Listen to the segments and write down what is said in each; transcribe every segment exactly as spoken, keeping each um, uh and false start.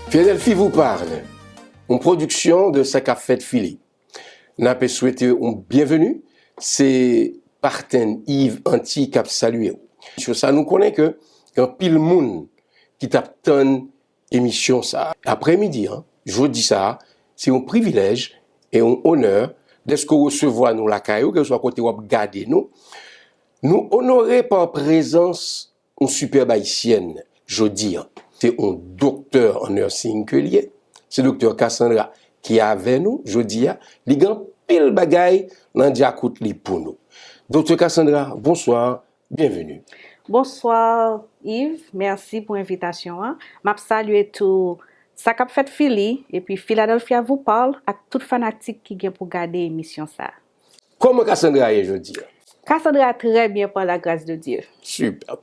Philadelphie vous parle, yon pwodiksyon de Sa k ap fèt Fili. N ap swete yon byenveni, se Parten Yves Anti k ap salye w. Sou sa, nou konnen ke gen anpil moun ki t ap tann emisyon sa a. Aprèmidi an, jodi sa a, se yon privilèj e yon onè dèske w resevwa nou lakay ou, kèlkeswa kote w ap gade nou. Nou onore pa prezans yon sipèb ayisyèn jodi an. Se yon doktè an nursing ke li ye. Se doktè Cassandra ki avè nou jodi a. Li gen anpil bagay nan dyakout li pou nou. Doktè Cassandra, bonswa, byenveni. Bonswa Yves, mèsi pou envitasyon an. M ap salye tou Sa k ap fèt Fili, epi Philadelphia vous parle ak tout fanatik ki gen pou gade emisyon sa a. Kòman Cassandra ye jodi a? Cassandra trè byen par la grâce de Dieu. Sipè.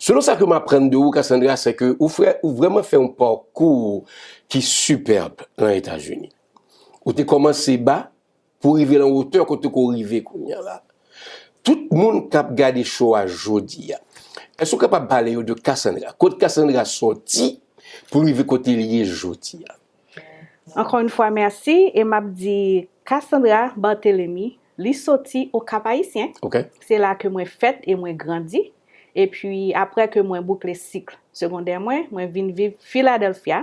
Selon sa ke m aprann de ou, Cassandra, se ke ou fè, ou vrèman fè yon pakou ki sipèb nan Etazini. Ou te kòmanse ba pou rive nan wotè kote ke w rive kounye a la. Tout moun k ap gade show a jodi a, èske w kapab pale yo de Cassandra? Kote Cassandra sòti pou l rive kote l ye jodi a? Ankò yon fwa, mèsi. E m ap di Cassandra Barthelemy, li soti o Kap Ayisyen. Ok. Se la ke mwen fèt e mwen grandi. Epi, apre ke mwen boukle sik segondè mwen, mwen vin viv Philadelphia.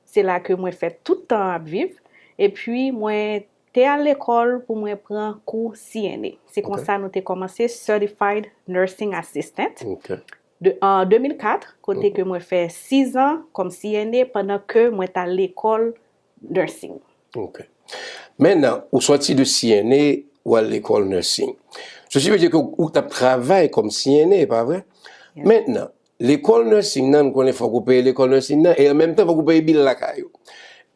Se la ke mwen fè tout tan ap viv. Epi, mwen te al lekòl pou mwen pran kou C N A. Se konsa nou te kòmanse Certified Nursing Assistant. Ok. De, an de mil kat, kote ke mwen fè sis an kòm C N A pandan ke mwen t al lekòl nursing. Ok. Mentnan, ou sòti de C N A, ou al lekòl nursing. Ceci veut dire ke ou t ap travay kòm C N A, pa vre? Mentnan, lekòl nursing nan, nou konnen fòk ou peye lekòl nursing nan, e an menm tan fòk ou peye bil lakay ou.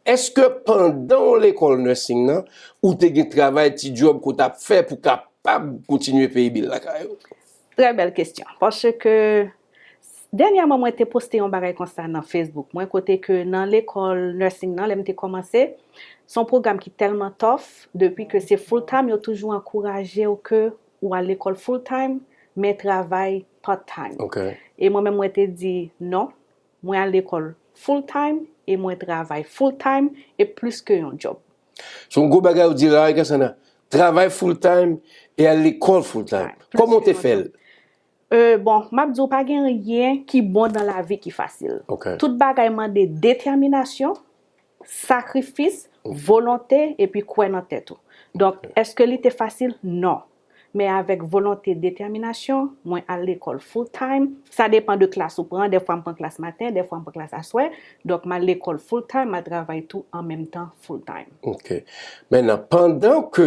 Èske pandan w lekòl nursing nan, ou te gen travay, ti djòb ke w t ap fè pou kapab kontinye peye bil lakay ou? Trè bèl kesyon. Paske dènyèman, mwen te poste yon bagay konsa nan Facebook mwen, kote ke nan lekòl nursing nan, lè m te kòmanse, se yon pwogram ki tèlman tough, depi ke se full time, yo toujou ankouraje w ke ou al lekòl full time, men travay part time. Ok. E mwen menm, mwen te di non, mwen al lekòl full time e mwen travay full time e plis ke yon djòb. Se yon gwo bagay ou di la, Cassandra. Travay full time e al lekòl full time. Kòman w te fè l? Euh, bon, m ap di w, pa gen anyen ki bon nan lavi ki fasil. Ok. Tout bagay mande detèminasyon, sakrifis, volonte, epi kwè nan tèt ou. Donk, èske li te fasil? Non. Men avèk volonte, detèminasyon, mwen al lekòl full time. Sa depann de klas ou pran. Dèfwa m pran klas maten, dèfwa m pran klas aswè. Donk, m al lekòl full time, m al travay tou an menm tan full time. Ok. Mentnan, pandan ke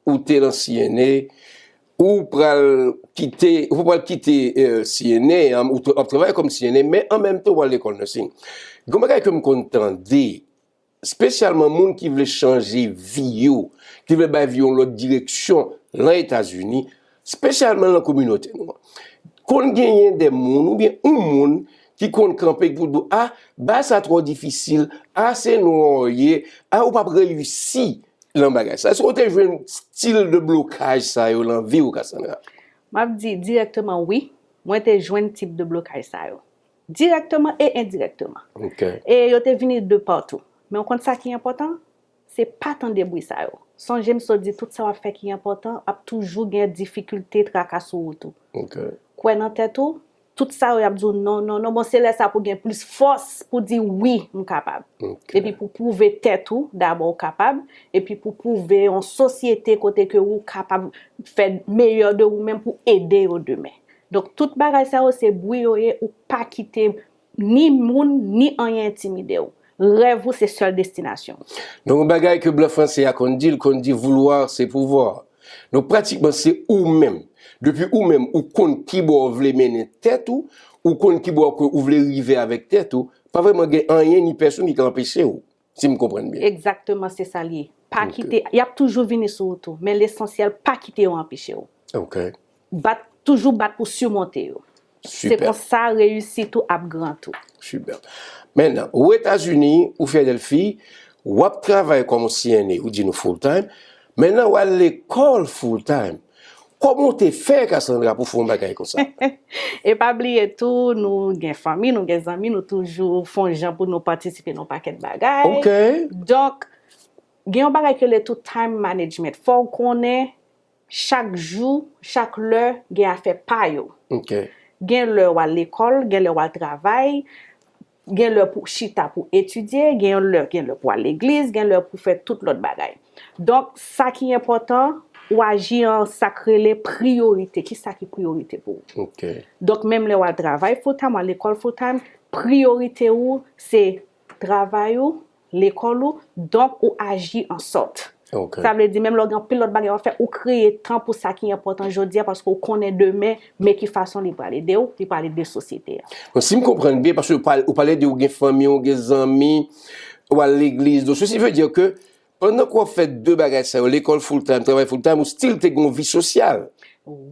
ou te nan C N A, ou pral kite, ou pral kite euh, C N A, an, ou t- ap travay kòm C N A, men an menm tan ou al lekòl nursing. Gon bagay ke m konn tande, espesyalman moun ki vle chanje vi yo, ki vle bay vi yo yon lòt direksyon lan Etazini, espesyalman lan kominote nou an. Konn genyen de moun oubyen yon moun ki konn kanpe pou di w, a, bagay sa twò difisil, a, se nwa w ye, a, ou p ap reyisi lan bagay sa. Èske w te jwenn stil de blokaj sa yo lan vi w, Cassandra? M ap di dirèkteman wi, mwen te jwenn tip de blokaj sa yo. Dirèkteman e endirèkteman. Ok. E yo te vini de patou. Men w konn sa ki enpòtan? Se pa tande bri sa yo. Sonje m sot di tout sa w ap fè ki enpòtan, ap toujou gen difikilte, traka sou wout ou. Ok. Kwè nan tèt ou, tout sa yo y ap di w non, non, non. Bon, se lè sa pou gen plis fòs pou di wi, m kapab. Ok. Epi pou pwouve tèt ou, dabò ou kapab, epi pou pwouve yon sosyete kote ke ou kapab fè meyè de ou menm pou ede yo demen. Donk, tout bagay sa yo se bri yo ye, ou pa kite ni moun, ni anyen entimide w. Rèv ou se sèl destinasyon w. Donk, yon bagay ke blan franse a konn di, l konn di vouloir c'est pouvoir. Donk, pratikman, se ou menm. Depi ou menm, ou konn kibò w vle mennen tèt ou, ou konn kibò ke ou vle rive avèk tèt ou, pa vrèman gen anyen ni pèsonn ki ka anpeche w, si m konprann byen. Egzakteman, se sa l ye. Pa kite, y ap toujou vini sou wout ou, men lesansyèl, pa kite yo anpeche w. Ok. Bat, toujou bat pou simonte yo. Se Sipè. Konsa reyisit ou ap gran tou. Sipè. Mentnan, ou Etazini, ou Philadelphie, w ap travay kòm C N A, ou di nou full time. Mentnan, w al lekòl full time. Kòman w te fè, Cassandra, pou fè yon bagay konsa? E pa bliye tou, nou gen fanmi, nou gen zanmi, nou toujou fè yon jan pou nou patisipe nan yon pakèt bagay. Ok. Donk, gen yon bagay ki rele tou time management. Fò w konnen chak jou, chak lè, gen afè pa yo. Ok. Gen lè w al lekòl, gen lè w al travay, gen lè pou chita pou etidye, gen lè, gen lè pou al legliz, gen lè pou fè tout lòt bagay. Donk, sa ki enpòtan, ou aji an sa k rele priyorite. Ki sa ki priyorite pou ou? Ok. Donk, menm lè w al travay full time, w al lekòl full time, priyorite ou se travay ou, lekòl ou, donk ou aji an sòt. Ok. Sa vle di, menm lè w gen anpil lòt bagay w ap fè, ou kreye tan pou sa ki enpòtan jodi a, paske w konnen demen, men ki fason li pral ede w, li pral ede sosyete a. Bon, si m konprann byen, paske ou pale, ou pale de ou gen fanmi, ou gen zanmi, ou al legliz. Donk, ceci veut dire que pandan ke w ap fè de bagay sa yo, lekòl full time, travay full time, ou still te gen yon vi sosyal.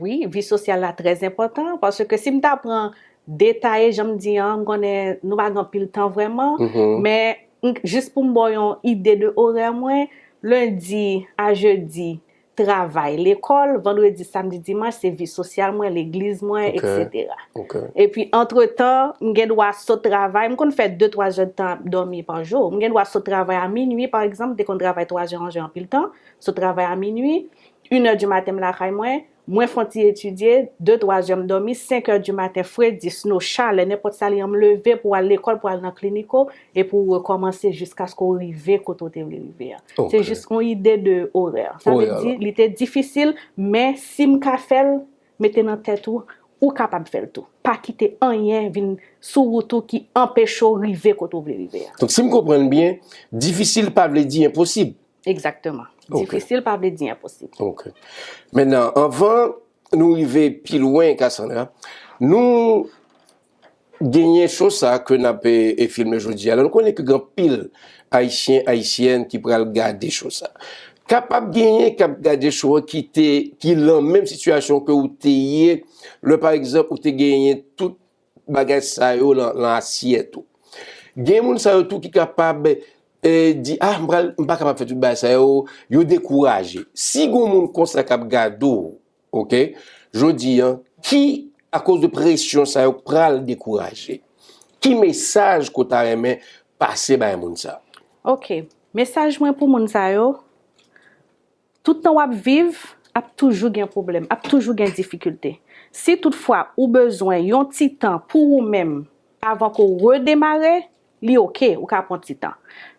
Wi, vi sosyal la trè enpòtan, paske si m ta pran detaye, jan m di an, m konnen nou pa gen anpil tan vrèman, men m- jis pou m ba w yon ide de orè mwen, lendi a jedi, travay, lekòl, vandredi, samdi, dimanch, se vi sosyal mwen, legliz mwen, Ok. etsetera. Ok. Epi, antretan, m gen dwa sot travay, m konn fè de, twa zè tan dòmi pa jou. M gen dwa sot travay a minui, pa egzanp, m te konn travay twa zè, yon zè anpil tan, sot travay a minui, inè di maten m lakay mwen, mwen fè yon ti etidye, de, twa zè m dòmi, senk è di maten, fredi, sno, chalè, nenpòt sa li an, m leve pou al lekòl, pou al nan kliniko, epi w rekòmanse jiskaske w rive kote w te vle rive a. Ok. Se jis yon ide de orè. Sa vle Orè, di, li te difisil, men si m ka fè l, mete nan tèt ou, ou kapab fè l tou. Pa kite anyen vin sou wout ou ki anpeche w rive kote w vle rive a. Donk, si m konprann byen, difisil pa vle di enposib. Egzakteman. Ok. Difisil pa vle di enposib. Ok. Mentnan, anvan nou rive pi lwen, Cassandra, nou genyen cho sa ke n ap e, e filme jodi a. Nou konnen ke gen anpil Ayisyen, Ayisyèn ki pral gade cho sa. Kapab genyen k ap gade cho a ki te, ki lan menm sitiyasyon ke ou te ye, lè, pa egzanp, ou te genyen tout bagay sa yo lan, lan asyèt ou. Gen moun sa yo tou ki kapab e, di, ah, m pral, m pa kapab fè tout bagay sa yo, yo dekouraje. Si gen moun konsa k ap gade w, ok, jodi an, ki, akoz de presyon sa yo, pral dekouraje? Ki mesaj ke w ta renmen pase bay moun sa? Ok. Mesaj mwen pou moun sa yo, tout tan w ap viv, ap toujou gen pwoblèm, ap toujou gen difikilte. Si toutfwa ou bezwen yon ti tan pou ou menm avan ke w redemare, li ok, ou ka pran ti tan.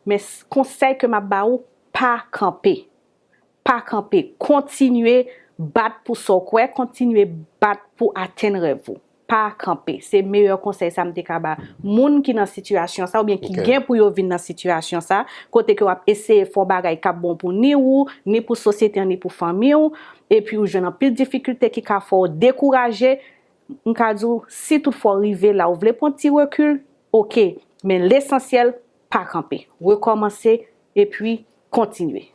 Men s- konsèy ke m ap ba ou, pa kanpe. Pa kanpe. Kontinye bat pou sa w kwè, kontinye bat pou atenn rèv ou. Pa kanpe. Se meyè konsèy sa m te ka ba moun ki nan sitiyasyon sa, oubyen ki Ok. gen pou yo vin nan sitiyasyon sa, kote ke w ap eseye fè yon bagay k ap bon pou ni ou, ni pou sosyete an, ni pou fanmi w, epi ou jwenn anpil difikilte ki ka fè w dekouraje. M ka di w, si toutfwa w rive la, ou vle pran ti rekil, ok. Men lesansyèl, pa kanpe. Rekòmanse, epi kontinye.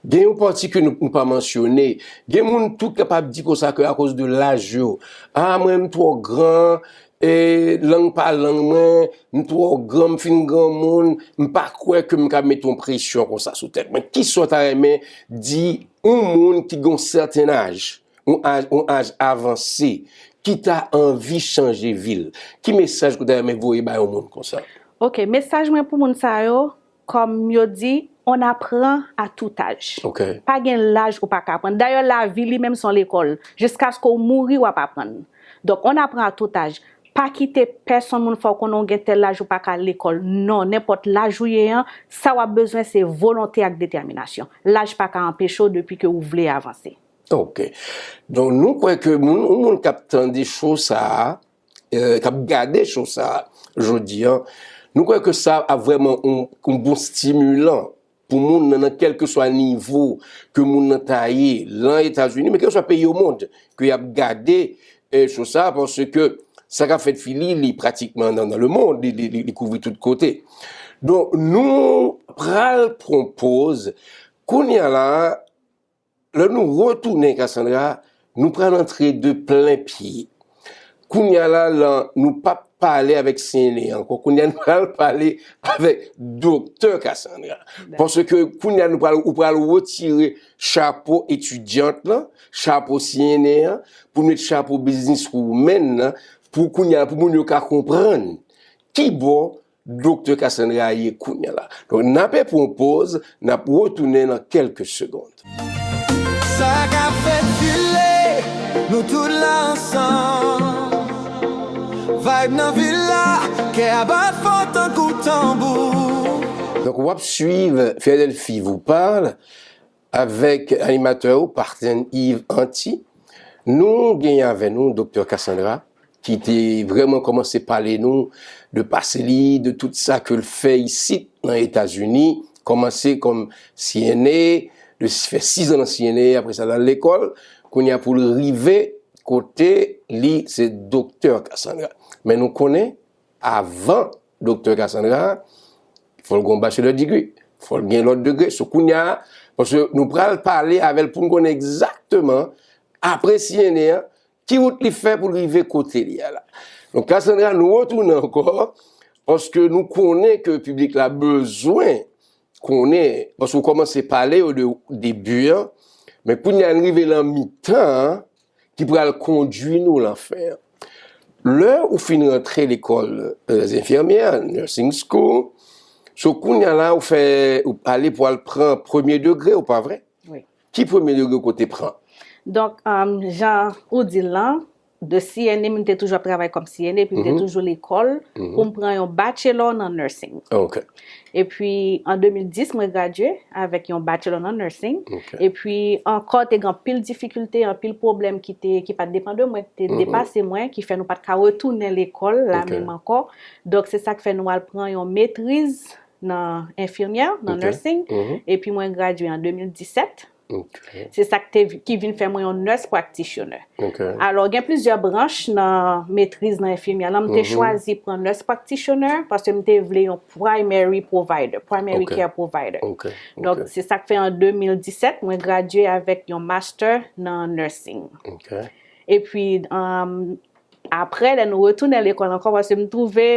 Gen yon pati ke nou, nou pa mansyone. Gen moun tou kapab di konsa ke akoz de laj yo. Ah, mwen, m twò gran, e, lang pa lang mwen, m twò gran, m fin granmoun, m pa kwè ke m ka mete yon presyon konsa sou tèt mwen. Kisa w ta renmen di yon moun ki gen yon sèten aj, yon aj, yon aj avanse, ki ta anvi chanje vi l? Ki mesaj ke w ta renmen voye bay yon moun konsa? Ok, mesaj mwen pou moun sa yo, kòm yo di, on apprend à tout âge. Ok. Pa gen laj ou pa ka aprann. Dayè, lavi li menm se yon lekòl. Jiskaske w mouri, w ap aprann. Donk, on apprend à tout âge. Pa kite pèsonn moun fè w konnen w gen tèl laj ou pa ka al lekòl. Non, nenpòt laj ou ye an, sa w ap bezwen se volonte ak detèminasyon. Laj pa ka anpeche w depi ke ou vle avanse. Ok. Donk, nou kwè ke moun, yon moun k ap tande cho sa a, eh, k ap gade cho sa a jodi an, nou kwè ke sa ap vrèman yon, yon bon stimulan pou moun nan, nan kèlkeswa nivo ke moun nan ta ye, lan Etazini, men kèlkeswa peyi o mond, ke y ap gade, eh, cho sa a, paske sa k ap fèt Fili, li pratikman nan, nan lemond, li, li, li, li kouvri tout kote. Donk, nou pral pran poz. Kounye a la, lè nou retounen, Cassandra, nou pral antre de plen pye. Kounye a la, la, nou p ap pale avèk C N A ankò. Kounye a, nou pral pale avèk Doktè Cassandra. Paske kounye a, nou pral, ou pral retire chapo etidyant lan, chapo C N A an, pou met chapo business woman nan, pou kounye a, pou moun yo ka konprann kibò Doktè Cassandra ye kounye a la. Donk, n ape pran yon poz, n ap retounen nan kèlke segond. Sa k ap fèt vile, nou tout la ansanm. Vibe nan vil la, kè a bat fò tankou tanbou. Donk, w ap swiv Philadelphie vous parle avèk animatè ou, Parthen Yves Anti. Nou genyen avè nou Doktè Cassandra, ki te vrèman kòmanse pale nou de pase li, de tout sa ke l fè isit nan Etazini, kòmanse kòm C N A, de fè sizan nan C N A, apre sa l al lekòl, kounye a pou l rive kote li se Doktè Cassandra. Men nou konnen, avan Doktè Cassandra, fò l gen yon bachelor degree, fò l gen lòt degre. So kounye a, paske nou pral pale avè l pou n konnen egzakteman, apre C N A an, ki wout li fè pou l rive kote li a la. Donk, Cassandra, nou retounen ankò, paske nou konnen ke piblik la bezwen konnen, paske w kòmanse pale yo de debi an, men kounye a n rive lan mitan an, ki pral kondui nou lan fen an. Lè ou fin rantre lekòl, euh, enfimyè, nursing school, so kounye a la, ou fè, ou ale pou al pran premye degre, ou pa vre? Wi. Ki premye degre ou te pran? Donk, um, jan ou di l lan, de C N A, m te toujou ap travay kòm C N A, epi m te toujou lekòl pou m pran yon bachelor nan nursing. Ok. Epi, an de mil dis, mwen gradye avèk yon bachelor nan nursing. Ok. Epi, ankò, te gen anpil difikilte, anpil pwoblèm ki te, ki pa t depan de mwen, ki te depase mwen, ki fè nou pa t ka retounen lekòl la menm ankò. Donk, se sa k fè nou al pran yon metriz nan enfimyè, nan nursing. Epi, mwen gradye an de mil disèt. Ok. Se sa k te, ki vin fè mwen yon nurse practitioner. Ok. Alò, gen plizyè branch nan metriz nan enfimyè lan. M te chwazi pran nurse practitioner paske m te vle yon primary provider, primary care provider. Ok. Donk, se sa k fè an de mil disèt, mwen gradye avèk yon master nan nursing. Ok. Epi, um, apre, lè nou retounen lekòl ankò, paske m twouve,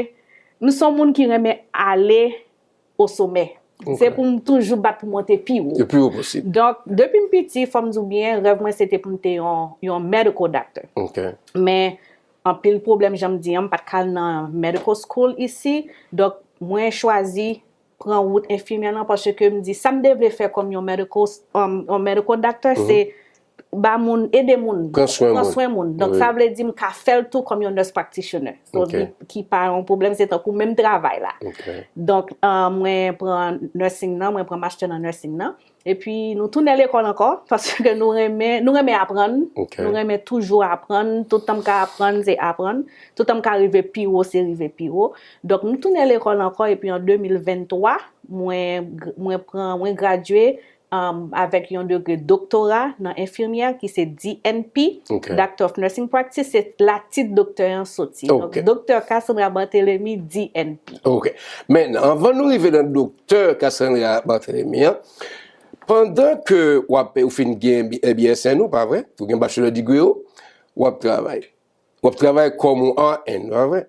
m se yon moun ki renmen ale o somè. Ok. Se pou m toujou bat pou monte pi wo. Le pi wo posib. Donk, depi m piti, fò m di w byen, rèv mwen se te pou m te yon, yon medical doctor. Ok. Men, anpil pwoblèm, jan m di an, m pa t ka al nan medical school isi. Donk, mwen chwazi pran wout enfimyè lan paske m di sa m te vle fè kòm yon medical, um, yon medical doctor, se ba moun, ede moun, pran swen moun. Donk, sa vle di m ka fè l tou kòm yon nurse practitioner. So, ki, ki pa yon pwoblèm, se tankou menm travay la. Ok. Donk, euh, mwen pran nursing nan, mwen pran master nan nursing nan. Epi, nou tounen lekòl ankò, paske nou renmen, nou renmen aprann. Ok. Nou renmen toujou aprann. Tout tan m ka aprann, se aprann. Tout tan m ka rive pi wo, se rive pi wo. Donk, nou tounen lekòl ankò, epi an de mil venntwa, mwen, mwen pran, mwen gradye um, avèk yon degre doktora nan enfimyè ki se D N P, ok, Doctor of Nursing Practice, se la tit doktè an soti. Ok. Donk, Doktè Cassandra Barthelemy, D N P. Ok. Men, anvan nou rive nan Doktè Cassandra Barthelemy an, pandan ke w ap, ou fin gen B S N ou, pa vre? Ou gen bachelor degree ou, w ap travay. W ap travay kòm yon R N, pa vre?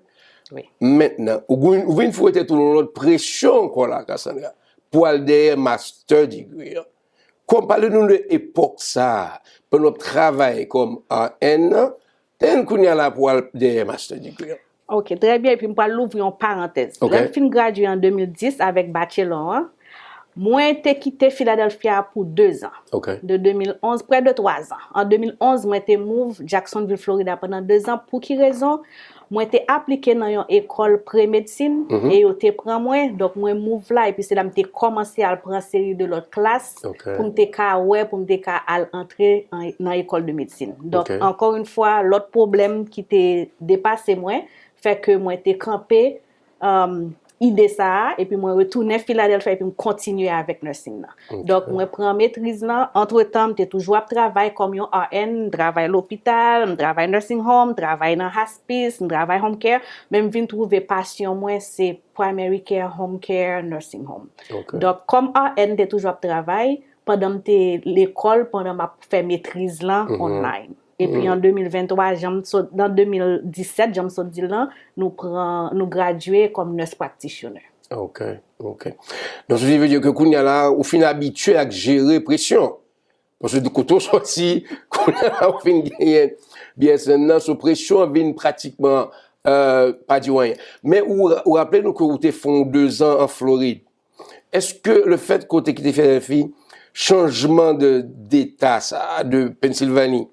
Wi. Mentnan, ou vin, ou vin foure tèt ou nan yon lòt presyon ankò la, Cassandra, pou al dèyè master degree an. Kòm, pale nou de epòk sa a, pandan w ap travay kòm R N nan, te jwenn kounye a la pou al dèyè master degree an. Ok, trè byen, epi m pral louvri yon parantèz. Ok. Lè m fin gradye an de mil dis avèk bachelor an, mwen te kite Philadelphia pou dezan. Ok. De de mil onz, prè de twazan. An de mil onz, mwen te move Jacksonville, Florida pandan dezan. Pou ki rezon? Mwen te aplike nan yon ekòl pre-medsin e yo te pran mwen. Donk, mwen move la, epi se la m te kòmanse al pran seri de lòt klas pou m te ka wè, pou m te ka al antre an, nan ekòl de medsin. Donk, ankò yon fwa, lòt pwoblèm ki te depase mwen, fè ke mwen te kanpe, um, ide sa a, epi mwen retounen Philadelphia, epi m kontinye avèk nursing nan. Ok. Donk, mwen pran metriz lan. Antretan, m te toujou ap travay kòm yon R N, m travay lopital, m travay nursing home, m travay nan hospice, m travay home care, men m vin twouve pasyon mwen se primary care, home care, nursing home. Ok. Donk, kòm R N, m te toujou ap travay pandan m te lekòl, pandan m ap fè metriz lan online. Epi an de mil venntwa, jan m sot, nan de mil disèt, jan m sot di l lan, nou pran, nou gradye kòm nurse practitioner. Ok, ok. Donk, sa vle di ke kounye a la, ou fin abitye ak jere presyon. Paske de kote w sòti, kounye a la, ou fin genyen B S N nan, sou presyon an vin pratikman, euh, pa di w anyen. Men ou, ou raple nou ke ou te fè yon dezan an Florid. Èske le fèt ke w te kite Filadèlfi, chanjman de, deta sa, de Pennsylvanie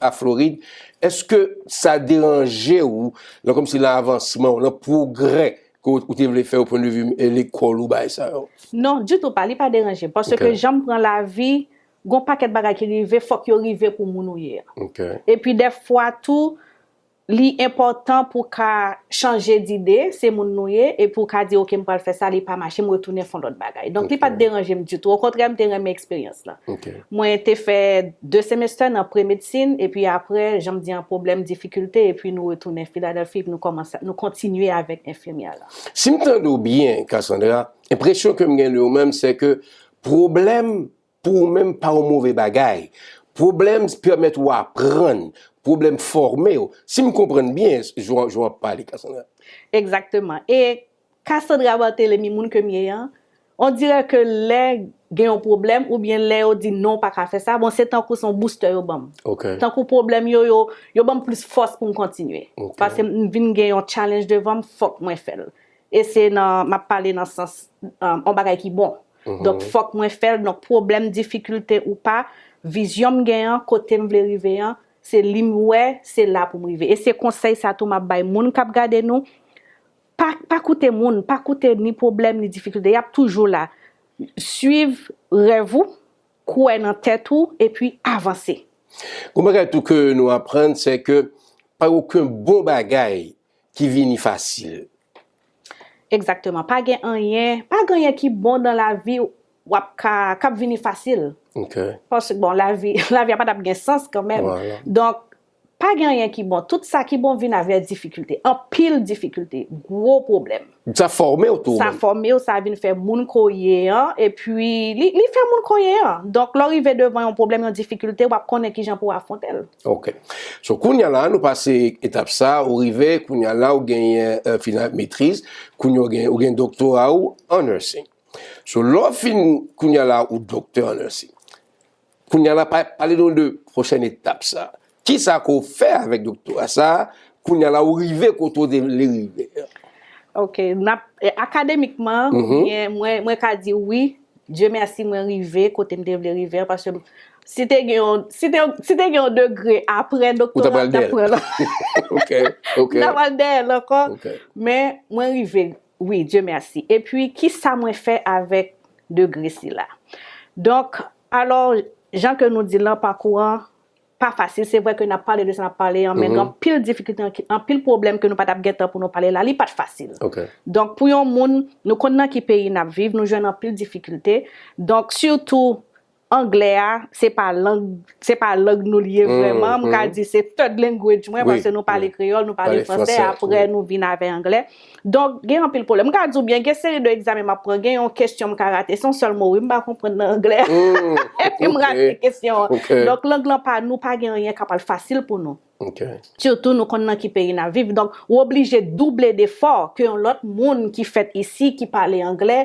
a Florid, èske sa deranje w, nan kòmsi nan avansman w, nan pwogrè ke w, ou te vle fè o pwen de vi, eh, lekòl ou, bagay sa yo? Non, ditou pa, li pa deranje. Paske jan m pran lavi, gon pakèt bagay ki rive, fòk yo rive pou moun ou ye a. Ok. Epi dèfwa tou, li enpòtan pou ka chanje dide, se moun nou ye, e pou ka di, ok, m pral fè sa, li pa mache, m retounen fè yon lòt bagay. Donk, li pa t deranje m ditou. Okontrè, m te renmen eksperyans lan. Ok. Mwen te fè de semester nan pre-medsin, epi apre, jan m di an, pwoblèm, difikilte, epi nou retounen Filadèlfi, epi nou kòmanse, nou kontinye avèk enfimyè la. Si m tande w byen, Cassandra, enpresyon ke m gen de ou menm, se ke pwoblèm pou ou menm pa yon move bagay. Pwoblèm pèmèt ou aprann, pwoblèm fòme w. Si m konprann byen, jan w ap pale, Cassandra. Egzakteman. E Cassandra Barthelemy, moun ke m ye an, on dirè ke lè gen yon pwoblèm oubyen lè yo di non, w pa ka fè sa, bon, se tankou se yon booster yo ban m. Ok. Tankou pwoblèm yo, yo, yo ban m plis fòs pou m kontinye. Ok. Paske m vin gen yon challenge devan m, fòk mwen fè l. E se nan, m ap pale nan sans, um, yon bagay ki bon. Donk, fòk mwen fè l. Donk, pwoblèm, difikilte ou pa, vizyon m gen an, kote m vle rive an, se li m wè, se la pou m rive. E se konsèy sa tou m ap bay moun k ap gade nou. Pa, pa koute moun, pa koute ni pwoblèm, ni difikilte. Y ap toujou la. Swiv rèv ou, kwè nan tèt ou, epi avanse. Gon bagay tou ke nou aprann, se ke pa okenn bon bagay ki vini fasil. Egzakteman. Pa gen anyen, pa gen anyen ki bon nan lavi w ap ka, k ap vini fasil. Ok. Paske, bon, lavi, lavi a pa t ap gen sans kanmenm. Voilà. Donk, pa gen anyen ki bon. Tout sa ki bon vin avèk difikilte. Anpil difikilte. Gwo pwoblèm. Sa fòme w tou. Sa fòme w, sa vin fè moun ke w ye an. Epi, li, li fè moun ke w ye an. Donk, lè w rive devan yon pwoblèm, yon difikilte, w ap konnen kijan pou w afwonte l. Ok. So, kounye a la, nou pase etap sa, ou rive, kounye a la, ou genyen, euh, final metriz, kounye a ou gen, ou gen doktora ou an nursing. So, lè w fin, kounye a la, ou doktè an nursing. Kounye a la, pa, pale nou de pwochèn etap sa. Kisa ke w fè avèk doktora sa? Kounye a la, ou rive kote w te vle rive. Ok, n ap, eh, akademikman, mwen, mwen, mwen ka di wi, Dye mèsi, mwen rive kote m te vle rive an, paske m, si te gen yon, si te, si te gen yon degre apre doktora, m t ap pran l. Ok, ok. M t ap al dèyè l ankò. Ok. Men, mwen rive, wi, Dye mèsi. Epi, kisa mwen fè avèk degre sila? Donk, alò, jan ke nou di l nan pakou an, pa fasil. Se vre ke n ap pale de sa n ap pale an, men gen anpil difikilte, anpil pwoblèm ke nou pa t ap gentan pou nou pale la, li pa t fasil. Ok. Donk, pou yon moun, nou konn nan ki peyi n ap viv, nou jwenn anpil difikilte. Donk, sitou, anglè a, se pa lang, se pa lang nou li ye vrèman. M ka di se third language mwen, paske nou pale kreyòl, nou pale fransè, apre nou vin avè anglè. Donk, gen anpil pwoblèm. M ka di w byen, gen seri de egzamen m ap pran, gen yon kesyon m ka rate, se yon sèl mo, wi, m pa konprann nan anglè. Epi m rate kesyon an. Donk, lang lan pa nou, pa gen anyen k ap al fasil pou nou. Sitou, nou konn nan ki peyi n ap viv. Donk, ou oblije double defò ke yon lòt moun ki fèt isi, ki pale anglè,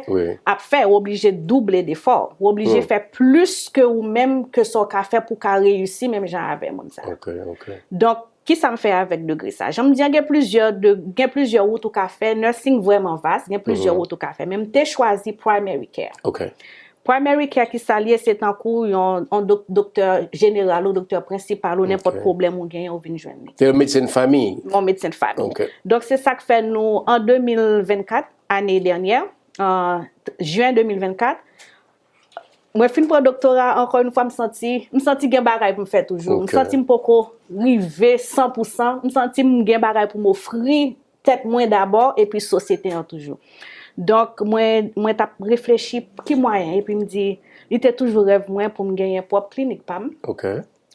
ap fè. Ou oblije double defò. Ou oblije fè plis ke ou menm, ke sa w ka fè pou w ka reyisi menm jan avè moun sa. Ok, ok. Donk, kisa m fè avèk degre sa? Jan m di an, gen plizyè de, gen plizyè wout ou ka fè. Nursing vrèman vas, gen plizyè wout ou ka fè. Men m te chwazi primary care. Ok. Primary care, kisa l ye? Se tankou yon, yon dok-, doktè jeneral ou doktè prensipal ou, nenpòt pwoblèm ou genyen, ou vin jwenn li. Se yon medsen fanmi. Yon medsen fanmi. Ok. Donk, se sa k fè nou, an de mil vennkat, ane dènyè, an jen de mil vennkat, mwen fin pran doktora, ankò yon fwa, m santi, m santi gen bagay pou m fè toujou. M santi m poko rive san pou san. M santi m gen bagay pou m ofri tèt mwen dabò, epi sosyete an toujou. Donk, mwen, mwen t ap reflechi ki mwayen, epi m di, li te toujou rèv mwen pou m genyen pwòp klinik pa m. Ok.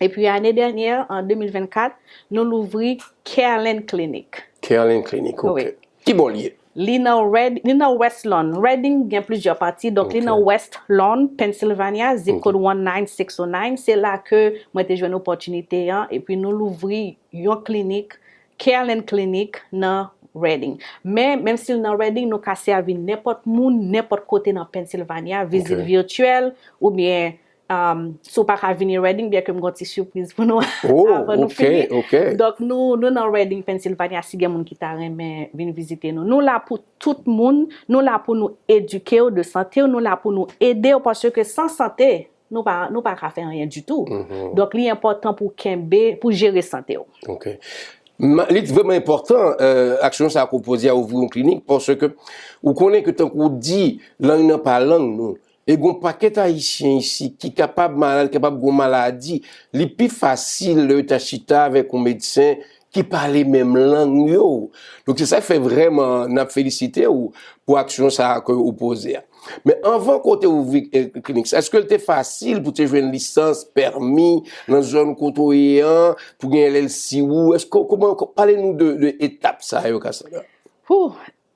Epi, ane dènyè, an de mil vennkat, nou louvri Careland Clinic. Careland Clinic, ok. Wi. Ki bò l ye? Li nan Red, li nan West Lawn. Reading gen plizyè pati, donk li nan West Lawn, Pennsylvania, zip code one nine six oh nine. Se la ke mwen te jwenn opòtinite an, epi nou louvri yon klinik, Careland Clinic nan Reading. Men, menm si l nan Reading, nou ka sèvi nenpòt moun, nenpòt kote nan Pennsylvania, vizit vityèl, oubyen um, si w pa ka vini Reading, byen ke m gon ti sipriz pou nou avan nou fini. Donk, nou, nou nan Reading, Pennsylvania, si gen moun ki ta renmen vin vizite nou. Nou la pou tout moun, nou la pou nou edike w de sante w, nou la pou nou ede w, paske san sante, nou pa, nou pa ka fè anyen ditou. Donk, li enpòtan pou kenbe, pou jere sante w. Li vrèman enpòtan, aksyon sa a ke w poze a, ouvri yon klinik, paske ou konnen ke tankou w di, lang nan pa lang nou. E gon pakèt Ayisyen isi ki kapab malad, kapab gon maladi. Li pi fasil lè yo ta chita avèk yon medsen ki pale menm lang yo. Donk se sa k fè vrèman n ap felisite w pou aksyon sa a ke ou poze a. Men anvan ke w te ouvri klinik sa, èske l te fasil pou w te jwenn lisans, pèmi nan zòn kote w ye an, pou gen L L C ou? Èske, kòman, pale nou de, de etap sa yo, Cassandra.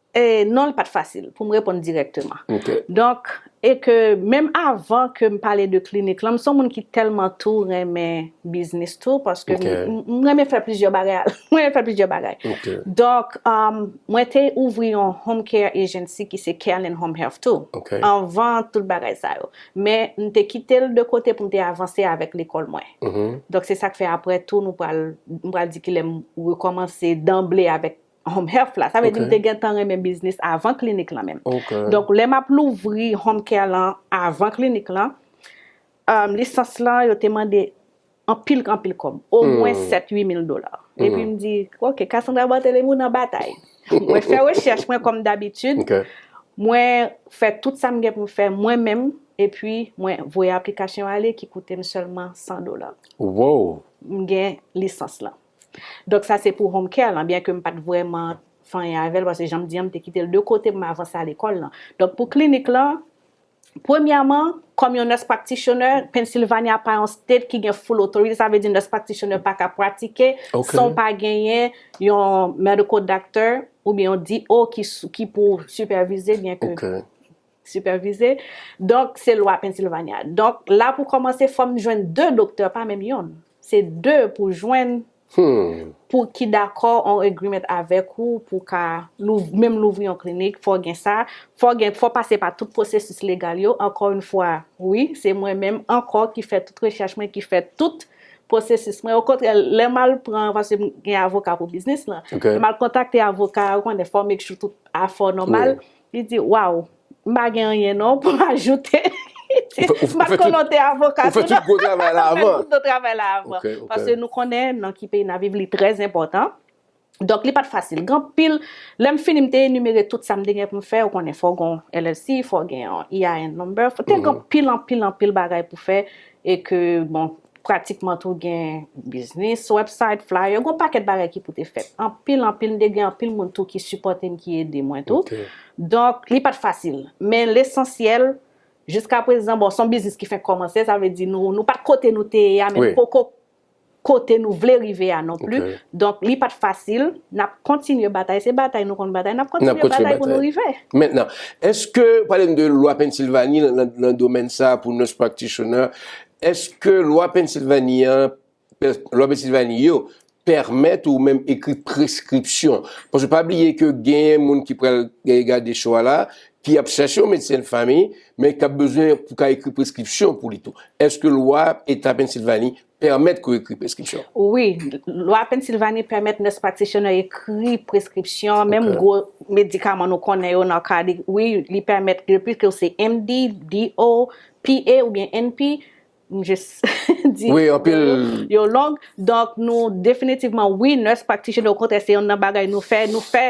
E non, l pa t fasil, pou m reponn dirèkteman. Donk, e ke menm avan ke m pale de klinik lan, m se yon moun ki tèlman tou renmen biznis tou, paske m renmen fè plizyè bagay. M renmen fè plizyè bagay. Donk, mwen te ouvri yon home care agency ki se Careland Home Health tou, anvan tout bagay sa yo. Men, m te kite l de kote pou m te avanse avèk lekòl mwen. Donk, se sa k fè apre tou, nou pral, m pral di kilè m rekòmanse danble avèk home health la. Sa vle di m te gentan renmen biznis avan klinik lan menm. Donk, lè m ap louvri home care lan avan klinik lan, lisans lan, yo te mande anpil, anpil kòb. Omwen sèt, uit mil dola. Epi m di, ok, Cassandra Barthelemy, ou nan batay. Mwen fè rechèch mwen kòm dabitid. Mwen fè tout sa m gen pou m fè mwen menm. Epi mwen voye aplikasyon ale ki koute m sèlman san dola. M gen lisans lan. Donk, sa se pou home care lan, byen ke m pa t vrèman fè anyen avè l, paske jan m di an, m te kite l de kote pou m avanse a lekòl lan. Donk, pou klinik lan, premyèman, kòm yon nurse practitioner, Pennsylvania pa yon state ki gen full authority, sa vle di nurse practitioner pa ka pratike san w pa genyen yon medical doctor oubyen yon D O ki, ki pou sipèvize, byen ke sipèvize. Donk, se lwa Pennsylvania. Donk, la pou kòmanse, fò m jwenn de doktè, pa menm yonn. Se de pou jwenn, pou ki dakò on agreement avèk ou, pou ka louv-, menm louvri yon klinik, fò gen sa, fò gen, fò pase pa tout pwosesis legal yo. Encore une fois, wi, se mwen menm ankò ki fè tout rechèch mwen, ki fè tout pwosesis mwen. Okontrè, lè m al pran, paske m gen avoka pou biznis lan, lè m al kontakte avoka a, ou konnen, fò make sure tout afè w nòmal. Li di, waw, m pa gen anyen non pou m ajoute. M pa t konnen w te avoka tou non. Ou fè tout gwo travay la avan. Ou fè tout gwo travay la avan. Paske nou konnen nan ki peyi n ap viv, li trè enpòtan. Donk, li pa t fasil. Gen anpil, lè m fini, m te enimere tout sa m te gen pou m fè. Ou konnen, fò w gen yon L L C, fò w gen yon E I N number, fò w te gen anpil, anpil, anpil bagay pou fè. E ke, bon, pratikman tou gen biznis, website, flyer, gon pakèt bagay ki pou te fèt. Anpil, anpil, m te gen anpil moun tou ki sipòte m, ki ede mwen tou. Donk, li pa t fasil. Men lesansyèl, jiska prezan, bon, se yon biznis ki fenk kòmanse, sa vle di nou, nou pa t kote nou te ye a, men nou poko kote nou vle rive a non pli. Donk, li pa t fasil, n ap kontinye batay, se batay nou konn batay, n ap kontinye batay pou nou rive. Mentnan, èske, pale m de lwa Pennsylvania nan, nan domèn sa a pou nurse practitioner, èske lwa Pennsylvania an, lwa Pennsylvania yo pèmèt ou menm ekri preskripsyon? Paske pa bliye ke gen moun ki pral, eh, gade show a la, ki ap chèche yon medsen de fanmi, men k ap bezwen pou ka ekri preskripsyon pou li tou. Èske lwa eta Pennsylvania pèmèt ke w ekri preskripsyon? Wi, lwa Pennsylvania pèmèt nurse practitioner ekri preskripsyon, menm gwo medikaman nou konnen yo, Narcotic, wi, li pèmèt, depi ke w se M D, D O, P A oubyen N P, m jis di yo long. Donk, nou definitivman, wi, nurse practitioner, okontrè, se yonn nan bagay nou fè, nou fè,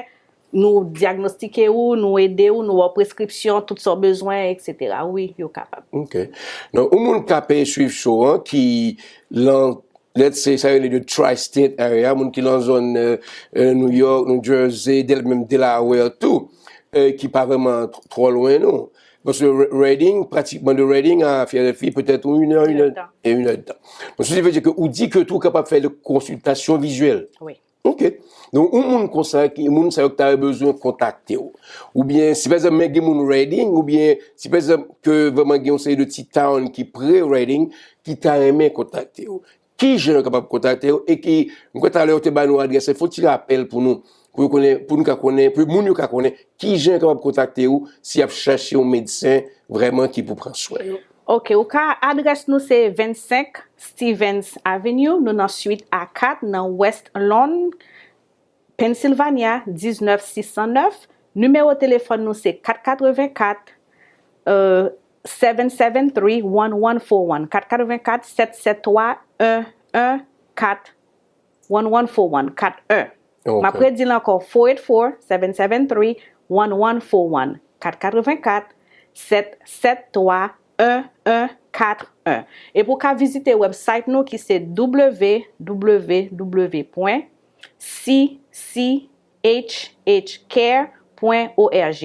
nou dyagnostike ou, nou ede ou, nou ba w preskripsyon, tout sa w bezwen, etsetera. Wi, yo kapab. Ok. Donk, yon moun k ap swiv show an, ki lan, let's say, sa yo rele de tri-state area, moun ki lan zòn, euh, euh, New York, New Jersey, Del-, menm Delaware tou, euh, ki pa vrèman tr-, twò lwen nou. Paske Re-, Reading, pratikman de Reading a Philadelphie, petèt yon inè, inè, e inè de tan. Donk, sa vle di ke ou di ke tou ou kapab fè de konsiltasyon vizyèl. Wi. Ok. Donk, yon moun konsa, ki, moun sa yo ki ta bezwen kontakte w. Oubyen, si pa egzanp, men gen moun Reading, oubyen si pa egzanp ke vrèman gen yon seri de ti town ki pre Reading, ki ta renmen kontakte w. Ki jan yo kapab kontakte w? E ki, mwen kwè talè yo te ba nou adrès, fè yon ti rapèl pou nou, pou yo konnen, pou nou ka konnen, pou moun yo ka konnen, ki jan yo kapab kontakte w si y ap chache yon medsen vrèman ki pou pran swen yo. Ok, ou ka, adrès nou se vennsenk Stevens Avenue, nou nan suite A kat nan West Lawn, Pennsylvania, diznèf sis san nèf. Nimewo telefòn nou se kat katrevenkat, euh, seven seven three, one one four one. Kat katrevenkat, sèt sèt twa, en en kat, one one four one, kat en. Ok. M ap redi l ankò, four eight four, seven seven three, one one four one. Kat katrevenkat, sèt sèt twa, en en kat en. E pou w ka vizite website nou ki se w w w pwen c c h h care pwen org.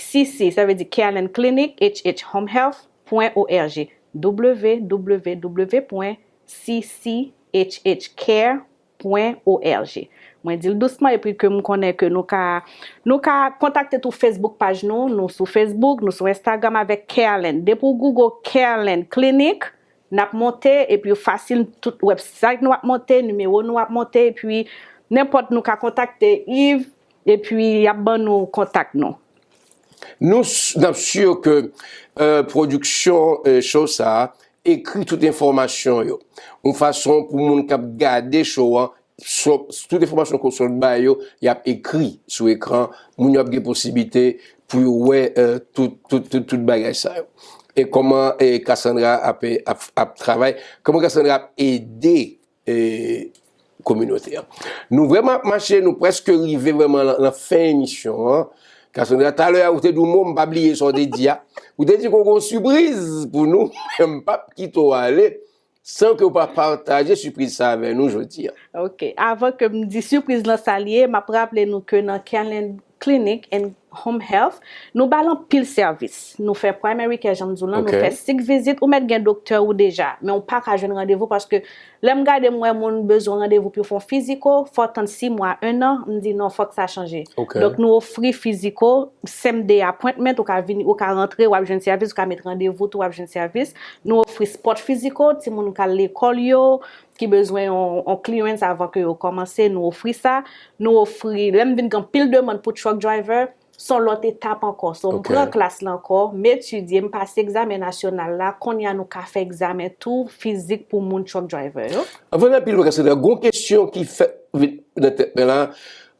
C C, sa vle di Carelon Clinic, H H Home Health pwen org. W W W pwen c c h h care pwen org. Mwen di l dousman epi ke m konnen ke nou ka, nou ka kontakte tou Facebook paj nou, nou sou Facebook, nou sou Instagram avèk Carelon. Depi w Google Carelon Clinic, n ap monte, epi fasil, tout website nou ap monte, nimewo nou ap monte, epi nenpòt nou ka kontakte Yves, epi y ap ban nou kontak nou. Nou s- n ap si ke euh, pwodiksyon euh, show sa a ekri tout enfòmasyon yo. Yon fason pou moun k ap gade show an, so- tout enfòmasyon ke w sot bay yo, y ap ekri sou ekran. Moun yo ap gen posiblite pou yo wè euh, tout, tout, tout, tout bagay sa yo. E kòman e Cassandra ap, ap, ap travay, kòman Cassandra ap ede e kominote an. Nou vrèman ap mache, nou prèske rive vrèman lan, lan fen emisyon an. Cassandra, talè a, ou te di yon mo, m pa bliye sa w te di a. Ou te di ke w gen yon sipriz pou nou, men m p ap kite w ale san ke w pa pataje sipriz sa avè nou jodi a. Ok. Avan ke m di sipriz lan sa l ye, m ap raple nou ke nan Carelon Clinic and Home Health, nou ba l anpil sèvis. Nou fè primary care, jan m di w lan, nou Ok. fè sik vizit, ou mèt gen doktè ou deja, men ou pa ka jwenn randevou paske lè m gade m wè moun bezwen randevou pou yo fè yon fiziko, fò w tann sis mwa, en an, m di non, fòk sa chanje. Ok. Donk nou ofri fiziko, same day appointment, ou ka vini, ou ka rantre, w ap jwenn sèvis, ou ka met randevou tou, w ap jwenn sèvis. Nou ofri sport fiziko, timoun k al lekòl yo, ki bezwen yon, yon clearance avan ke yo kòmanse, nou ofri sa. Nou ofri, lè m vin gen anpil demann pou truck driver, se yon lòt etap ankò. So, m Ok. pran klas la ankò, m etidye, m pase egzamen nasyonal la, kounye a nou ka fè egzamen tou fizik pou moun truck driver yo. Anvan n ap pi lwen, Cassandra, gon kesyon ki fèt vin nan tèt mwen la.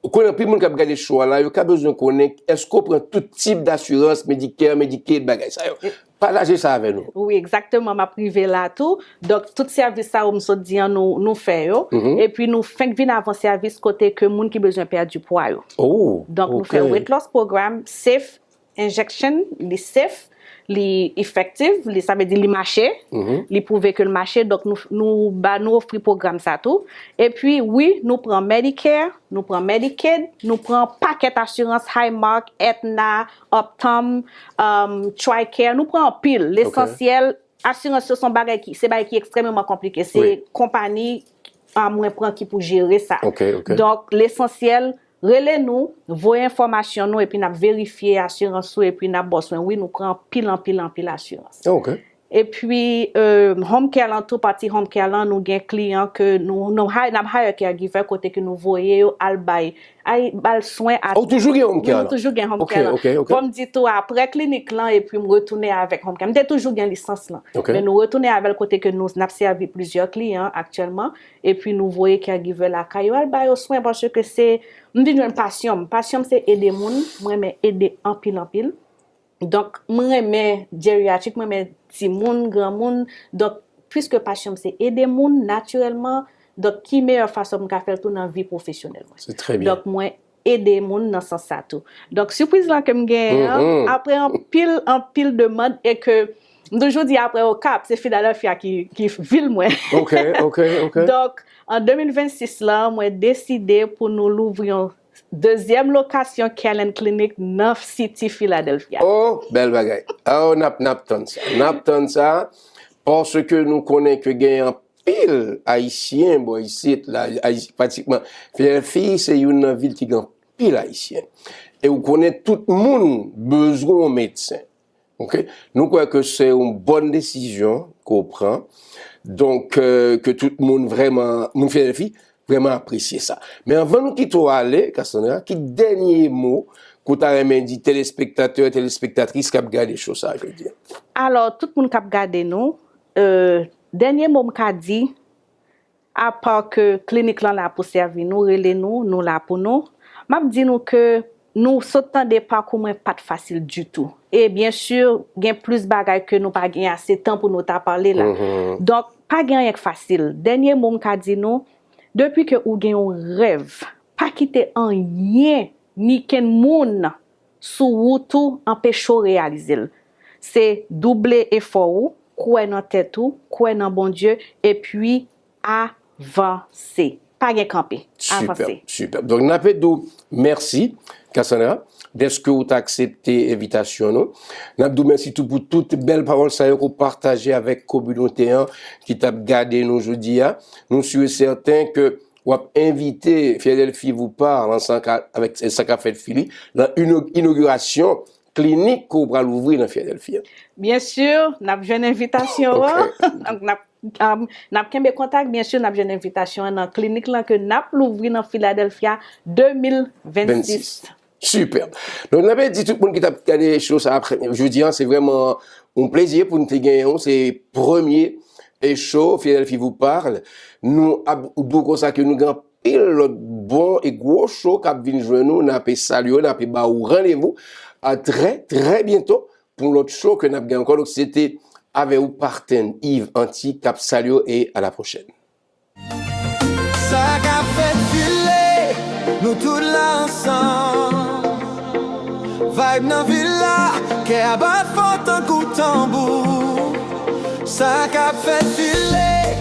Ou konnen anpil moun k ap gade show a la, yo ka bezwen konnen èske w pran tout tip dasirans, Medicare, Medicaid, bagay sa yo. Pataje sa avè nou. Wi, egzakteman, m ap rive la tou. Donk, tout sèvis sa yo m sot di an, nou, nou fè yo. Mhm. Epi nou fenk vin avan sèvis kote ke moun ki bezwen pèdi pwa yo. Oh, Donk, nou fè ok. weight loss program, safe injection, li safe, li effective, li, sa vle di li mache, Mhm. li pwouve ke l mache. Donk, nou, nou, ba, nou ofri pwogram sa tou. Epi, wi, nou pran Medicare, nou pran Medicaid, nou pran pakèt asirans, Highmark, Aetna, Optum, um, Tricare, nou pran anpil. Ok. Lesansyèl, asirans yo se yon bagay ki, se bagay ki ekstrèmeman konplike. Se Wi. konpani a mwen pran ki pou jere sa. Ok, ok. Donk, lesansyèl, rele nou, voye enfòmasyon nou, epi n ap verifye asirans ou, epi n ap ba w swen. Wi, nou pran anpil, anpil, anpil asirans. Ok. Epi, euh, home care lan tou, pati home care lan, nou gen kliyan ke nou, nou hay-, n ap hire caregiver kote ke nou voye yo al bay, ay, ba l swen a Ou toujou gen home care Wi, nou lan? toujou gen home Ok, care lan. ok, ok. Kòm di tou, apre klinik lan, epi m retounen avèk home care. M te toujou gen lisans lan. Ok. Men nou retounen avè l kote ke nou, n ap sèvi plizyè kliyan aktyèlman. Epi nou voye caregiver lakay yo al ba yo swen paske se, m vin jwenn pasyon m. Pasyon m se ede moun, m renmen ede anpil, anpil. Donk, m renmen geriatrik, m renmen timoun, granmoun. Donk, piske pasyon m se ede moun natirèlman, donk, ki meyè fason m ka fè l tou nan vi pwofesyonèl mwen? Se trè byen. Donk, mwen ede moun nan sans sa tou. Donk, sipriz lan ke m genyen an, Mhm. apre anpil, anpil demann, e ke m toujou di apre Okap, se Philadelphia ki, ki vil mwen. Ok, ok, ok. Donk, an de mil vennsis lan, mwen deside pou nou louvri yon dezyèm lokasyon Carelon Clinic nan City Philadelphia. Oh, bèl bagay. Oh, n ap, n ap tann sa. N ap tann sa, paske nou konnen ke gen anpil Ayisyen bò isit la, Ayis- pratikman Filadèlfi se youn nan vil ki gen anpil Ayisyen. E ou konnen tout moun bezwen yon medsen. Ok? Nou kwè ke se yon bòn desizyon ke w pran. Donk, euh, ke tout moun vrèman, moun Filadèlfi, vrèman apresye sa. Men anvan nou kite w ale, Cassandra, ki dènye mo ke w ta renmen di telespektatè, telespektatris k ap gade show sa a jodi a? Alò, tout moun k ap gade nou, euh, dènye mo m ka di, apa ke klinik lan la pou sèvi nou, rele nou, nou la pou nou. M ap di nou ke nou sot tande pakou mwen pa t fasil ditou. E byen si, gen plis bagay ke nou pa gen ase tan pou nou ta pale la. Donk, pa gen anyen k fasil. Dènye mo m ka di nou, depi ke ou gen yon rèv, pa kite anyen ni kenn moun sou wout ou anpeche w reyalize l. Se double efò ou, kwè nan tèt ou, kwè nan Bondye, epi avanse. Pa gen kanpe. Avanse. Sipè, sipè. Donk, n ape di w mèsi, Cassandra, dèske ou ta aksepte envitasyon nou. N ap di w mèsi tou pou tout bèl pawòl sa yo ke w pataje avèk kominote an ki t ap gade nou jodi a. Nou si e sèten ke w ap envite Filadèlfi Vous Parle ansanm avèk sa k ap fèt Fili nan inogirasyon klinik ke w pral ouvri nan Filadèlfi a. Byen si, n ap jwenn envitasyon an. Donk, n ap, um, n ap kenbe kontak, byen si, n ap jwenn envitasyon an nan klinik lan ke n ap louvri nan Filadèlfi a de mil vennsis. Sipè. Donk, n ap di tout moun ki t ap gade show sa a jodi a, se vrèman yon plezi pou nou te genyen w. Se premye e show Filadèlfi Vous Parle. Nou ap di w konsa ke nou gen anpil lòt bon e gwo show k ap vin jwenn nou. N ape salye w, n ape ba w randevou a trè, trè byento pou yon lòt show ke n ap gen ankò. Donk, se te avè w Parten Yves Anti k ap salye w e a la pwochèn. Sa k ap fèt File, nou tout la ansanm. Vibe nan vil la, kè a bat fò tankou tanbou. Sa k ap fèt File,